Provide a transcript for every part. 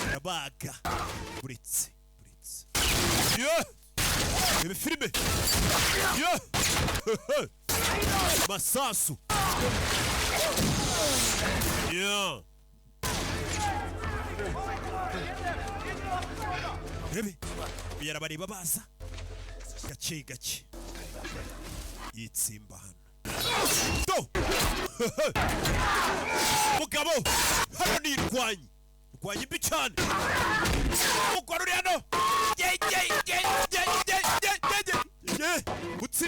Arabaga. Buretse, buretse. Yeah! Reba filime. Yeah! Masasu. Yeah! Rebe yarabareba baza gake gake, yitsimba hano. Do mugabo hano ni irwanyi, rwanyi mbi cyane. Umugore uri hano, ye ye ye ye ye ye ye ye ye, mutsi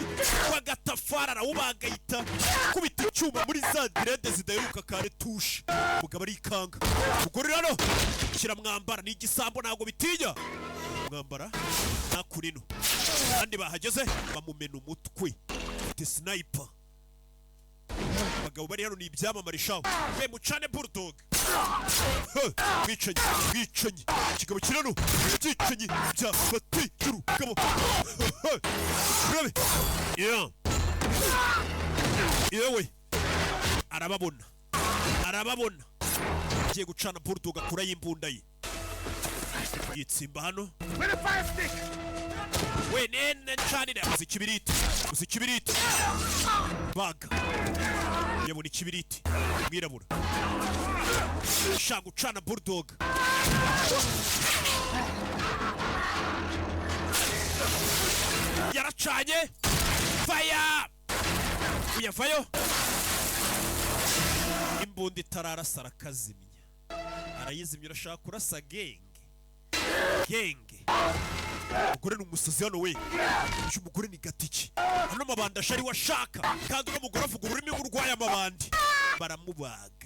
w'agatafari arawubaga, ahita kubita icyuma muri za dread zidaheruka kare tushe. Umugabo arikanga. Umugore uri hano kiramwambara, ni igisambo, ntabwo bitinya mwambara ntakurino. Kandi bahageze bamumena umutwe, ufite sniper. Abagabo bari hano ni ibyamamare shaho. We mucane bulldog. Mwicanyi, mwicanyi, ikigabo kirano, byicanyi bya bati urugabo. Urabe yeah. Yewe, arababona, arababona, agiye gucana bulldog, akurayo imbunda ye, yitsimba hano. With a fire stick! We nene ncanire. Uzi ikibiriti, uzi ikibiriti, baga yabona ikibiriti. Mwirabura shaka gucana bulldog, yaracanye faya, uyavayo imbunda itararasa, arakazimya, arayizimya. Urashaka kurasa genge genge. Umugore ni umusazi hano we. Uyu mugore ni gatiki hano, amabandi ashari we ashaka. Kandi uno mugore avuga ururimi rw'urwaye amabandi. Baramubaga.